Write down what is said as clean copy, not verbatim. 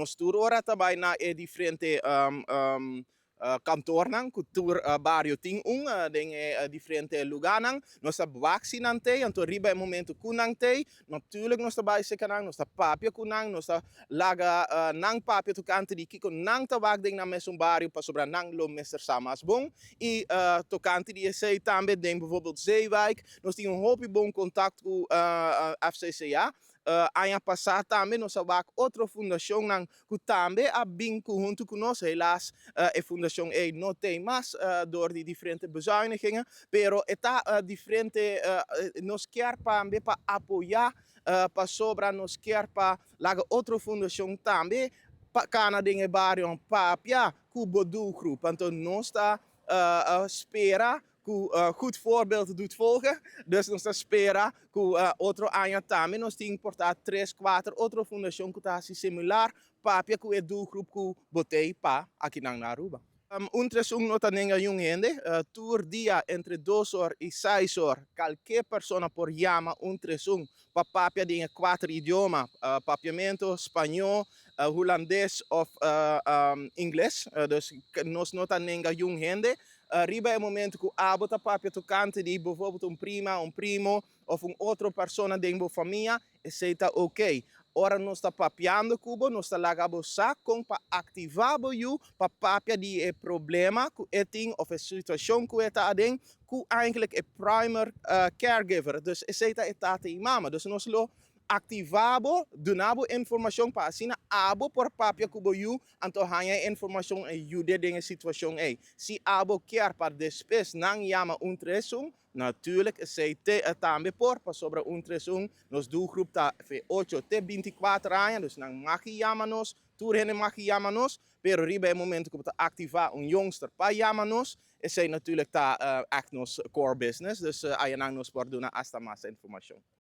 Nos tur ora ta bai na e diferente kantornan ku tur bario tin un den e diferente lugánan. Nos ta wak si nan t'ei, anto riba e momento ku nan t'ei, natuurlijk nos ta bai serka nan, nos ta papia ku nan, nos ta laga nan papia tokante di kiko nan ta wak den nan mesun bario, pasobra nan lo mester sa mas bon. I tokante di esei tambe den bijvoorbeeld Zeewijk, nos tin un hopi bon kontakt ku FCCA. Aña pasá tambe nos a wak otro fundashonnan ku tambe a bin ku huntu ku nos. Helaas e fundashon ei no t'ei mas dor di diferente bezuinigingen, pero e ta diferente. Nos kier tambe pa apoyá, pasobra nos kier pa laga otro fundashon tambe pa kana den e bario papia ku bo doelgroep. Anto nos ta spera ku goed voorbeeld doet volgen. Dus nos ta spera ku otro aña tambe nos tin por ta tres, kuater otro fundashon ku ta hasi similar, papia ku e doelgroep ku bo t'ei pa akinan na Aruba. 131 no ta nenga niun hende. Tur dia entre 2 or i 6 or, kalke persona por yama 131 pa papia den e kuater idioma: papiamento, spañó, hulandes òf ingles. Dus nos no ta nenga niun hende. Riba e momento ku abo ta papia tokante di bijvoorbeeld un prima, un primo òf un otro persona den bo famia, esei ta ok. Ora nos ta papiando ku bo, nos ta laga bo sa kon pa aktivá bo yu pa papia di e problema ku e tin òf e situashon ku e ta aden, ku eigenlijk e primary caregiver. Dus esei ta e tata i mama. Dus nos lo aktivá bo, duna bo informashon pa asina abo por papia ku bo yu, anto haña e informashon i yuda den e situashon ei. Si abo kier pa despues nan yama 131, natuurlijk esei tambe por, pasobra 131, nos doelgroep ta 8 te 24 aña, dus nan mag yama nos, tur hende mag yama nos, pero riba e momento ku bo ta aktivá un jongster pa yama nos, esei natuurlijk ta echt nos core business, dus einan nos por duna hasta mas informashon.